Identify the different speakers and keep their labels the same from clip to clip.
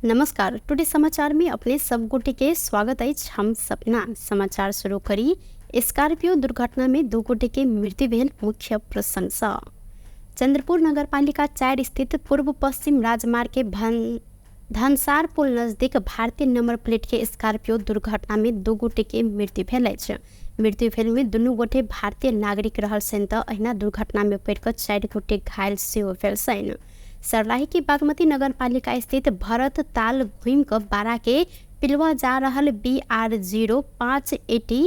Speaker 1: नमस्कार, टुडे समाचार में अपने सब गोटे के स्वागत अछि। हम सपना समाचार शुरू करी। स्कॉर्पियो दुर्घटना में 2 गोटे के मृत्यु भेल मुख्य प्रशंसा। चंद्रपुर नगरपालिका 4 स्थित पूर्व पश्चिम राजमार्ग के धनसार पुल नजदीक भारतीय नंबर प्लेट के स्कॉर्पियो दुर्घटना में 2 गोटे के मृत्यु भेल अछि। मृत्यु भेल में दुनू गोटे भारतीय नागरिक रहल छनि तऽ अहिना दुर्घटना में पड़ि कऽ 4 गोटे घायल सेहो भेल छनि। सर्लाही के बागमती नगरपालिका स्थित भरत ताल घूमि कऽ 12 के पिलवा जा रहल BR 05 AT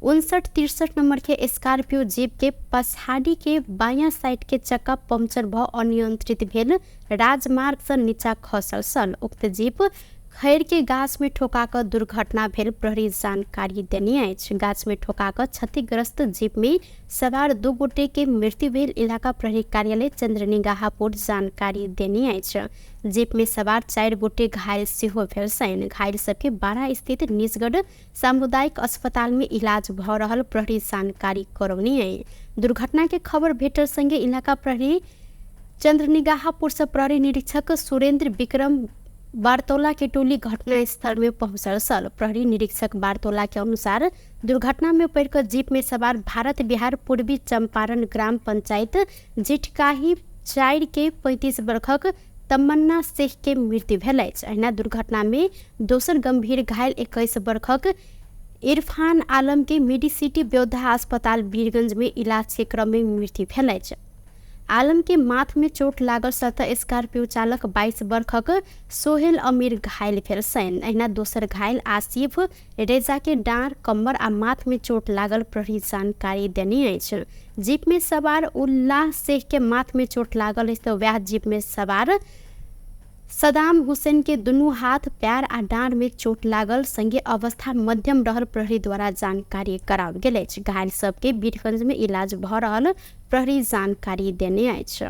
Speaker 1: 5963 number के स्कॉर्पियो जीप के पछाड़ी के बायां साइड के चक्का पंक्चर भऽ अनियंत्रित भेल राजमार्ग से नीचा खसल छल। उक्त जीप खैर के गाछ में ठोका कऽ दुर्घटना भेल प्रहरी जानकारी देने अछि। गाछ में ठोका कऽ क्षतिग्रस्त जीप में सवार 2 गोटे के मृत्यु भेल इलाका प्रहरी कार्यालय चंद्रनिगाहपुर जानकारी देने अछि। जीप में सवार 4 गोटे घायल सेहो भेल छनि। घायल सबके 12 स्थित निजगढ़ सामुदायिक अस्पताल में इलाज भऽ रहल प्रहरी जानकारी करौने अछि। दुर्घटना के खबर भेटल संगे इलाका प्रहरी चंद्रनिगाहपुर से प्रहरी निरीक्षक सुरेंद्र विक्रम बारतोला के टोली घटनास्थल में पहुंचल छल। प्रहरी निरीक्षक बारतोला के अनुसार दुर्घटना में पड़ि कऽ जीप में सवार भारत बिहार पूर्वी चंपारण ग्राम पंचायत झिटकाही 4 के 35 वर्षक तमन्ना शेख के मृत्यु भेल अछि। अहिना दुर्घटना में दोसर गंभीर घायल 21 वर्षक इरफान आलम के मेडिसिटी योद्धा अस्पताल वीरगंज में इलाज के क्रम में मृत्यु भेल अछि। आलम के माथ में चोट लागल सतह स्कॉर्पियो चालक 22 वर्षक सोहेल अमीर घायल भेल छनि। अहिना दोसर घायल आसिफ रेजा के डाँड़, कमर आ माथ में चोट लागल प्रहरी जानकारी देने अछि। जीप में सवार उल्लाह शेख के माथ में चोट लागल अछि तऽ वएह जीप में सवार सदाम हुसैन के दुनू हाथ, पैर आ डाँड़ में चोट लागल संगे अवस्था मध्यम रहल प्रहरी द्वारा जानकारी कराओल गेल अछि। घायल सबके वीरगंज में इलाज भऽ रहल प्रहरी जानकारी देने अछि।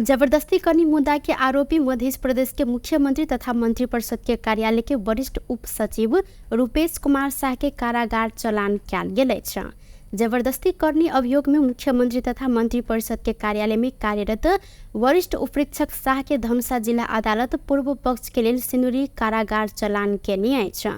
Speaker 1: जबरदस्ती करनी मुद्दा के आरोपी मध्य प्रदेश के मुख्यमंत्री तथा मंत्रिपरिषद के कार्यालय के वरिष्ठ उप सचिव रूपेश कुमार शाह के कारागार चलान कयल गेल अछि। जबरदस्ती करनी अभियोग में मुख्यमंत्री तथा मंत्रिपरिषद के कार्यालय में कार्यरत वरिष्ठ उपरीक्षक शाह के धनुषा जिला अदालत पूर्व पक्ष के लेल सिनुरी कारागार चलान केने अछि।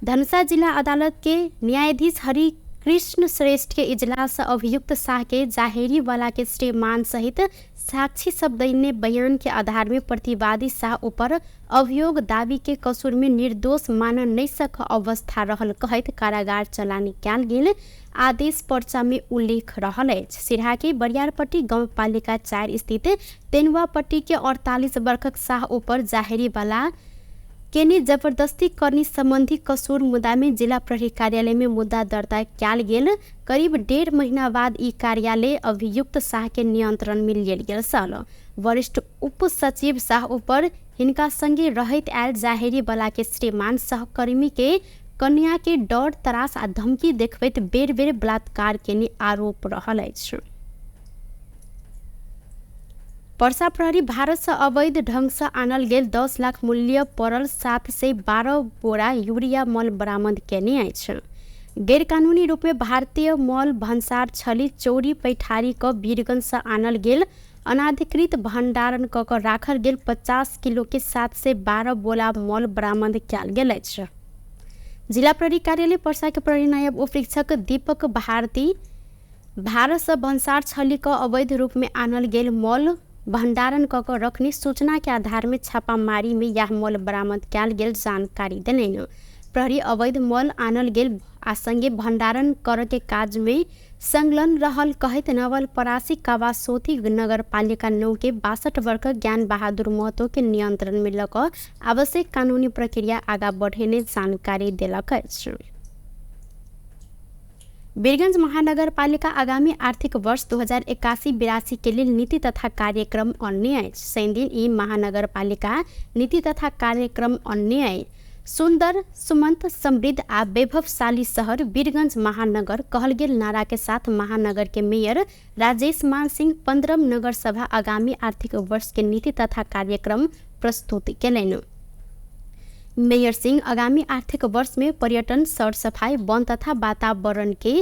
Speaker 1: धनुषा जिला अदालत के न्यायाधीश हरि कृष्ण श्रेष्ठ के इजलास अभियुक्त शाह के जाहेरी वाला के श्रीमान सहित साक्षी सब दैने बयान के आधार में प्रतिवादी शाह ऊपर अभियोग दावी के कसूर में निर्दोष मानन नहीं सक अवस्था रहल कहैत कारागार चलान कयल गेल आदेश पर्चा में उल्लेख रहल अछि। सिरहा के बरियारपट्टी गाउँपालिका 4 स्थित तेनुआपट्टी के 48 वर्षक शाह ऊपर जाहेरी वाला केने जबरदस्ती करनी संबंधी कसूर मुद्दा में जिला प्रहरी कार्यालय में मुद्दा दर्ता कयल गेल। करीब 1.5 महीना बाद ई कार्यालय अभियुक्त शाह के नियंत्रण में लेल गेल छल। वरिष्ठ उप सचिव शाह ऊपर हिनका संगे रहैत आयल जाहेरी वाला के श्रीमान सहकर्मी के कन्या के डर, त्रास आ धमकी देखबैत बेर बेर बलात्कार केने आरोप रहल अछि। पर्सा प्रहरी भारत से अवैध ढंग से आनल गेल 10 लाख मूल्य पड़ल 712 बोरा यूरिया मल बरामद केने अछि। गैरकानूनी रूप में भारतीय मल भन्सार छली चोरी पैठारी क वीरगंज से आनल गेल अनाधिकृत भंडारण क कऽ राखल गेल 50 किलो के 712 बोरा मल बरामद कयल गेल अछि। जिला प्रहरी कार्यालय पर्सा के प्रहरी नायब उपरीक्षक दीपक भारती भारत से भन्सार छली क अवैध रूप में आनल गेल मल भंडारण क कऽ रखने सूचना के आधार में छापामारी में यह मल बरामद कयल गेल जानकारी देलनि। प्रहरी अवैध मल आनल गेल आ संगे भंडारण कर के काज में संलग्न रहल कहैत नवलपरासी कावासोती नगरपालिका 9 के 62 वर्षक ज्ञान बहादुर महतो के नियंत्रण में लऽ कऽ आवश्यक कानूनी प्रक्रिया आगा बढ़ेने जानकारी देलक अछि। वीरगंज महानगरपालिका आगामी आर्थिक वर्ष 2081-82 के लेल नीति तथा कार्यक्रम अन्य अछि। शनिदिन ई महानगरपालिका नीति तथा कार्यक्रम अन्य अछि। सुंदर, सुमंत, समृद्ध आ वैभवशाली शहर वीरगंज महानगर कहल गेल नारा के साथ महानगर के मेयर राजेश मान सिंह 15 नगर सभा आगामी आर्थिक वर्ष के नीति तथा कार्यक्रम प्रस्तुत केलनि। मेयर सिंह आगामी आर्थिक वर्ष में पर्यटन, सरसफाई, वन तथा वातावरण के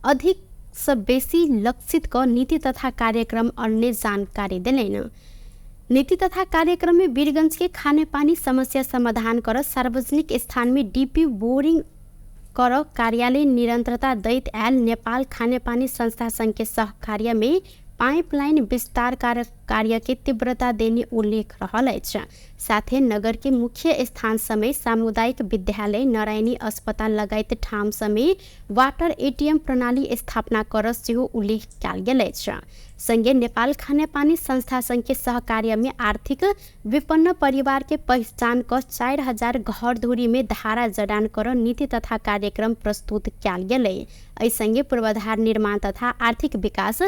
Speaker 1: अधिक से बेसी लक्षित क नीति तथा कार्यक्रम अन्य जानकारी देलनि। नीति तथा कार्यक्रम में वीरगंज के खानेपानी समस्या समाधान कर सार्वजनिक स्थान में डीपी बोरिंग कर कार्यालय निरंतरता दैत आयल नेपाल खानेपानी संस्था संघ के सहकार्य में पाइपलाइन विस्तार कार्य के तीव्रता देने उल्लेख रहल अछि। साथे नगर के मुख्य स्थान समेत सामुदायिक विद्यालय, नारायणी अस्पताल लगायत ठाम समेत वाटर एटीएम प्रणाली स्थापना कर सेहो उल्लेख कयल गेल अछि। संगे नेपाल खानेपानी संस्था संघ के सहकार्य में आर्थिक विपन्न परिवार के पहचान क 4000 घर धुरी में धारा जडान कर नीति तथा कार्यक्रम प्रस्तुत कयल गेलै। एहि संगे पूर्वाधार निर्माण तथा आर्थिक विकास,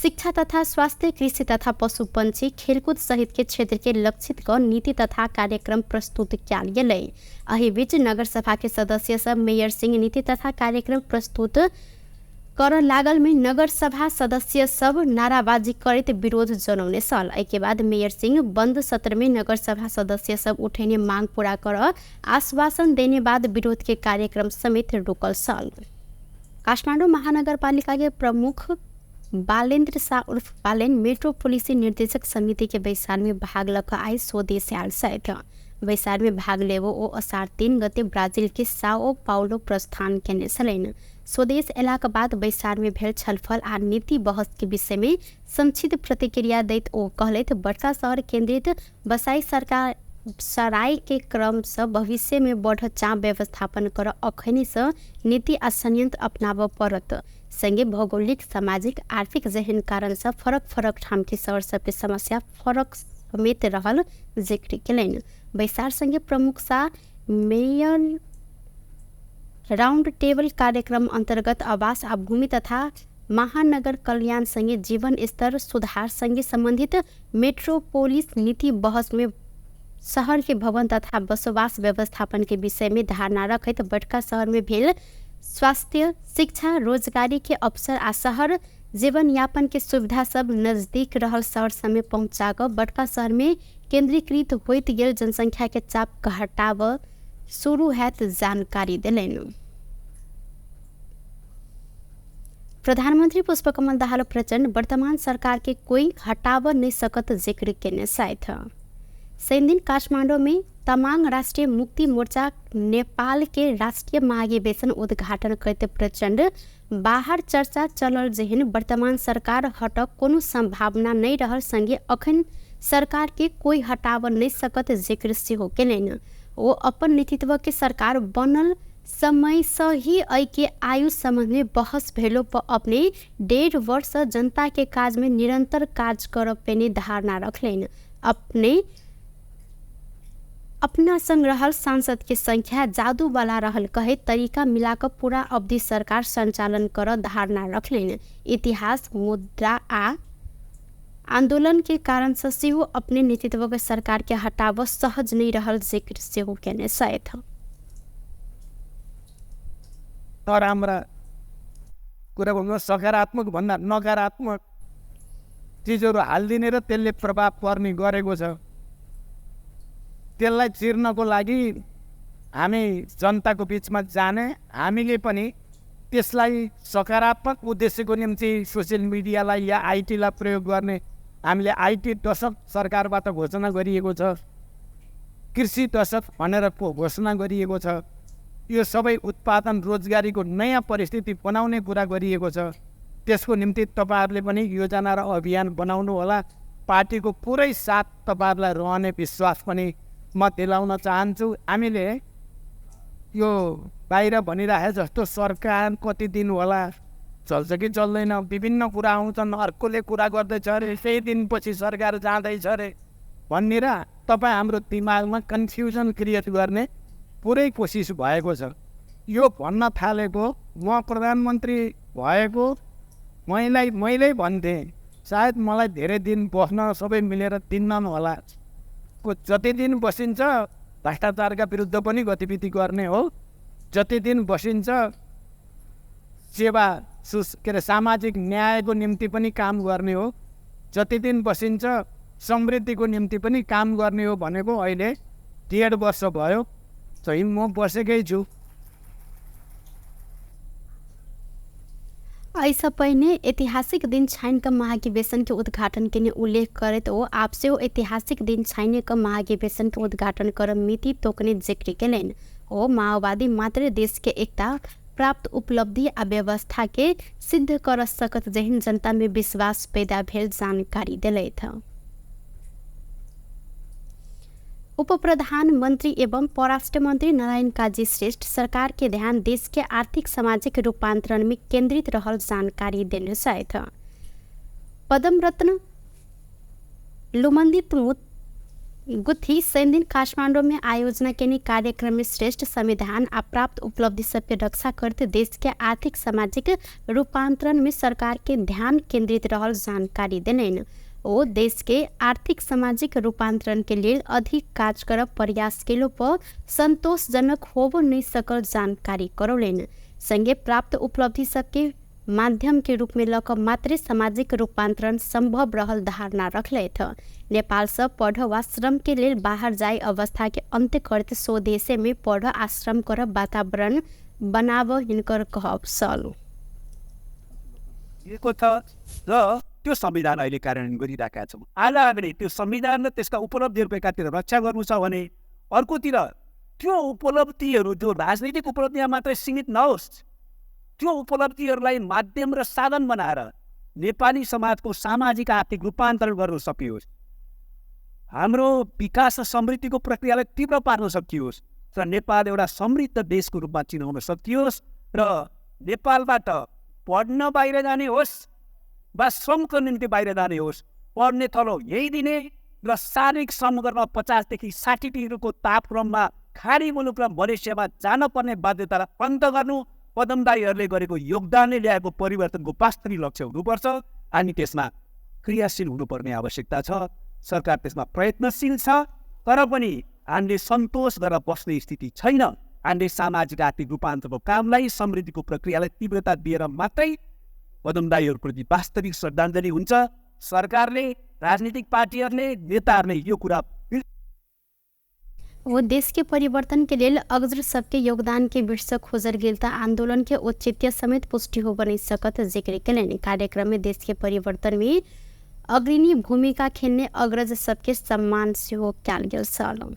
Speaker 1: शिक्षा तथा स्वास्थ्य, कृषि तथा पशु पंछी, खेलकूद सहित के क्षेत्र के लक्षित क नीति तथा कार्यक्रम प्रस्तुत कयल गेलै। एहि बीच नगरसभा के सदस्य सब मेयर सिंह नीति तथा कार्यक्रम प्रस्तुत कर लागल में नगरसभा सदस्य सब नाराबाजी करैत विरोध जनौने छल। एहिके बाद मेयर सिंह बंद सत्र में नगरसभा सदस्य सब उठेने मांग पूरा कर आश्वासन देने बाद विरोध के कार्यक्रम समेत रोकल छल। काठमाडौँ महानगरपालिका के प्रमुख बालेन्द्र शाह उर्फ बालेन मेट्रोपोलिस निर्देशक समिति के बैसार में भाग लक आइ स्वदेश आयल छथि। बैसार में भाग लेबो ओ असार 3 गते ब्राजील के साओ पाउलो प्रस्थान केने छलनि। स्वदेश अयलाक बाद बैसार में भेल छलफल आ नीति बहस के विषय में संक्षिप्त प्रतिक्रिया दैत ओ कहलथि, बड़का शहर केंद्रित बसाई सरकार सराय के क्रम से भविष्य में बढ़त चाप व्यवस्थापन कर अखनी से नीति आ संयंत्र अपनाबऽ पड़त। संगे भौगोलिक, सामाजिक, आर्थिक जेहन कारण से फरक फरक ठाम के शहर सबके समस्या फरक समेत रहल जिक्र केलनि। बैसार संगे प्रमुख शाह मेयर राउंड टेबल कार्यक्रम अंतर्गत आवास आ भूमि तथा महानगर कल्याण संगे जीवन स्तर सुधार संगे संबंधित मेट्रोपोलिस नीति बहस में शहर के भवन तथा बसोबास व्यवस्थापन के विषय में धारणा रखैत बड़का शहर में भेल स्वास्थ्य, शिक्षा, रोजगारी के अवसर आ शहर जीवनयापन के सुविधा सब नजदीक रहल शहर सब में पहुँचा कऽ बड़का शहर में केंद्रीकृत होइत गेल जनसंख्या के चाप घटाब शुरू हैत जानकारी देलनि। प्रधानमंत्री पुष्पकमल दाहाल प्रचण्ड वर्तमान सरकार के कोई हटाब नहीं सकत जिक्र केने छथि। शनिदिन काठमाडौँ में तमाङ राष्ट्रिय मुक्ति मोर्चा नेपाल के राष्ट्रिय महाधिवेशन उद्घाटन करते प्रचण्ड बाहर चर्चा चलल जेहन वर्तमान सरकार हटक कोनो संभावना नहीं रहल संगे अखन सरकार के कोई हटाब नहीं सकत जिक्र सेहो केलनि। ओ अपन नेतृत्व के सरकार बनल समय से ही एहि के आयु संबंध में बहस भेलो पर अपने 1.5 वर्ष जनता के काज में निरंतर काज कर पेने धारणा रखलनि। अपने अपना संग रहल सांसद के संख्या जादू वाला रहल कहे तरीका मिलाकर पूरा अवधि सरकार संचालन कर धारणा रखलनि। इतिहास, मुद्रा आ आंदोलन के कारण से सेहो अपने नेतृत्व के सरकार के हटाव सहज नहीं रहल जिक्र सेहो केने छथि।
Speaker 2: नराम्रा कुरा भन्नु सकारात्मक भन्दा नकारात्मक चिजहरू हालिदिने र त्यसले प्रभाव पर्ने गरेको छ। त्यसलाई चिर्नको लागि हामी जनताको बिचमा जाने, हामीले पनि त्यसलाई सकारात्मक उद्देश्यको निम्ति सोसियल मिडियालाई या आइटीलाई प्रयोग गर्ने। हामीले IT दशक सरकारबाट घोषणा गरिएको छ, कृषि दशक भनेर घोषणा गरिएको छ। यो सबै उत्पादन रोजगारीको नयाँ परिस्थिति बनाउने कुरा गरिएको छ। त्यसको निम्ति तपाईँहरूले पनि योजना र अभियान बनाउनु होला। पार्टीको पुरै साथ तपाईँहरूलाई रहने विश्वास पनि म दिलाउन चाहन्छु। हामीले यो बाहिर भनिराखे जस्तो सरकार कति दिन होला, चल्छ कि चल्दैन, विभिन्न कुरा आउँछन्, अर्कोले कुरा गर्दैछ अरे, केही दिनपछि सरकार जाँदैछ अरे भन्ने र तपाईँ हाम्रो दिमागमा कन्फ्युजन क्रिएट गर्ने पुरै कोसिस भएको छ। यो भन्न थालेको म प्रधानमन्त्री भएको मैले भन्थेँ, सायद मलाई धेरै दिन बस्न सबै मिलेर दिन्नन् होला। को जति दिन बसिन्छ भ्रष्टाचारका विरुद्ध पनि गतिविधि गर्ने हो, जति दिन बसिन्छ सेवा के अरे सामाजिक न्यायको निम्ति पनि काम गर्ने हो, जति दिन बसिन्छ समृद्धिको निम्ति पनि काम गर्ने हो भनेको अहिले 1.5 वर्ष भयो, चाहिँ म बसेकै छु।
Speaker 1: एहिसँ पहिने ऐतिहासिक दिन छानि कऽ महाधिवेशन के उद्घाटन केने उल्लेख करैत ओ आब सेहो ऐतिहासिक दिन छानि कऽ महाधिवेशन के उद्घाटन करब मिति तोकने जिक्र केलनि। ओ माओवादी मात्र देश के एकता प्राप्त उपलब्धि आ व्यवस्था के सिद्ध कर सकत जेहन जनता में विश्वास पैदा भेल जानकारी देलथि। उप प्रधानमंत्री एवं परराष्ट्र मंत्री नारायण काजी श्रेष्ठ सरकार के ध्यान देश के आर्थिक सामाजिक रूपांतरण में केंद्रित रहल जानकारी देने छथि। पद्म रत्न लुमंदित गुथी शनिदिन काठमांडू में आयोजना केने कार्यक्रम में श्रेष्ठ संविधान आ प्राप्त उपलब्धि सबके रक्षा करते देश के आर्थिक सामाजिक रूपांतरण में सरकार के ध्यान केंद्रित रहल जानकारी देलनि। ओ देश के आर्थिक सामाजिक रूपांतरण के लेल अधिक काज करब प्रयास केलो पर संतोषजनक होबो नहीं सकल जानकारी करौलनि। संगे प्राप्त उपलब्धि सबके माध्यम के रूप में लऽ कऽ मात्रे सामाजिक रूपांतरण संभव रहल धारणा रखलथि। नेपाल से पढ़ वा श्रम के लेल बाहर जाय अवस्था के अंत्य करते स्वदेशे में पढ़ आ श्रम करब वातावरण बनाब हिनकर कहब छल।
Speaker 3: र त्यो संविधान अहिले कार्यान्वयन गरिरहेका छौँ। आज हामीले त्यो संविधान र त्यसका उपलब्धिहरूको एकातिर रक्षा गर्नु छ भने अर्कोतिर त्यो उपलब्धिहरू जो राजनीतिक उपलब्धिमा मात्रै सीमित नहोस्, त्यो उपलब्धिहरूलाई माध्यम र साधन बनाएर नेपाली समाजको सामाजिक आर्थिक रूपान्तरण गर्न सकियोस्, हाम्रो विकास र समृद्धिको प्रक्रियालाई तीव्र पार्न सकियोस् र नेपाल एउटा समृद्ध देशको रूपमा चिनाउन सकियोस् र नेपालबाट पढ्न बाहिर जाने होस् वा श्रमको निम्ति बाहिर जाने होस्, पढ्ने थलो यही दिने र शारीरिक श्रम गर्न 50 देखि 60 डिग्रीको तापक्रममा खाडी मुलुक र मलेसियामा जानुपर्ने बाध्यतालाई अन्त गर्नु पदमदाईहरूले गरेको योगदानले ल्याएको परिवर्तनको वास्तविक लक्ष्य हुनुपर्छ। हामी त्यसमा क्रियाशील हुनुपर्ने आवश्यकता छ। सरकार त्यसमा प्रयत्नशील छ, तर पनि हामीले सन्तोष गरेर बस्ने स्थिति छैन। हामीले सामाजिक आर्थिक रूपान्तरको कामलाई, समृद्धिको प्रक्रियालाई तीव्रता दिएर मात्रै पदमदाईहरूप्रति वास्तविक श्रद्धाञ्जली हुन्छ। सरकारले, राजनीतिक पार्टीहरूले, नेताहरूले यो कुरा
Speaker 1: वो देश के परिवर्तन के लेल अग्र सबके योगदान के विषय खोजल गेल त आंदोलन के औचित्य समेत पुष्टि हो बनि सकत जिक्र केलनि। कार्यक्रम में देश के परिवर्तन में अग्रणी भूमिका खेलने अग्रज सबके सम्मान सेहो कयल गेल छल।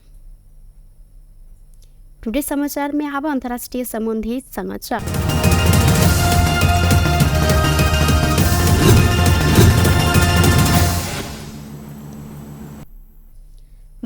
Speaker 1: टुडे समाचार में आब अंतर्राष्ट्रीय संबंधी समाचार।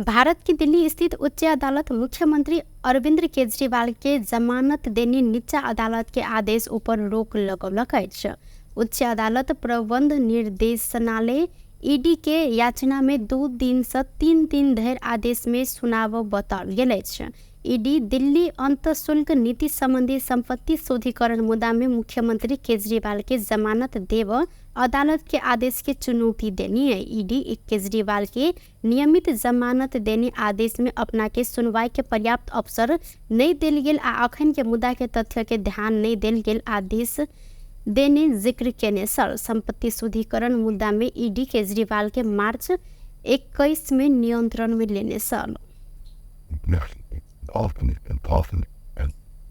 Speaker 1: भारत की दिल्ली स्थित उच्च अदालत मुख्यमंत्री अरविंद केजरीवाल के जमानत देने निचा अदालत के आदेश ऊपर रोक लगौलक अछि। उच्च अदालत प्रबंध निर्देशनालय ईडी के याचना में 2 दिन से 3 दिन धरि आदेश में सुनाव बताओल गेल अछि। ईडी दिल्ली अंतःशुल्क नीति संबंधी संपत्ति शुद्धिकरण मुद्दा में मुख्यमंत्री केजरीवाल के जमानत देव अदालत के आदेश के चुनौती देनी है। ईडी केजरीवाल के नियमित जमानत देने आदेश में अपना के सुनवाई के पर्याप्त अवसर नहीं देल गेल आ अखन के मुद्दा के तथ्य के ध्यान नहीं देल गेल आदेश देने जिक्र केने छल। संपत्ति शुद्धिकरण मुद्दा में ईडी केजरीवाल के मार्च 21 में नियंत्रण में लेने छल।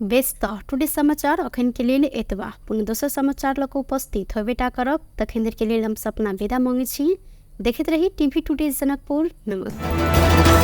Speaker 1: बेस त टुडे समाचार अखन के लेल एतबा। पुनः दोसर समाचार लऽ कऽ उपस्थित होबेटा करब। तखन के लेल हम सपना विदा मांगै छी। देखैत रही टीवी टुडे जनकपुर। नमस्कार।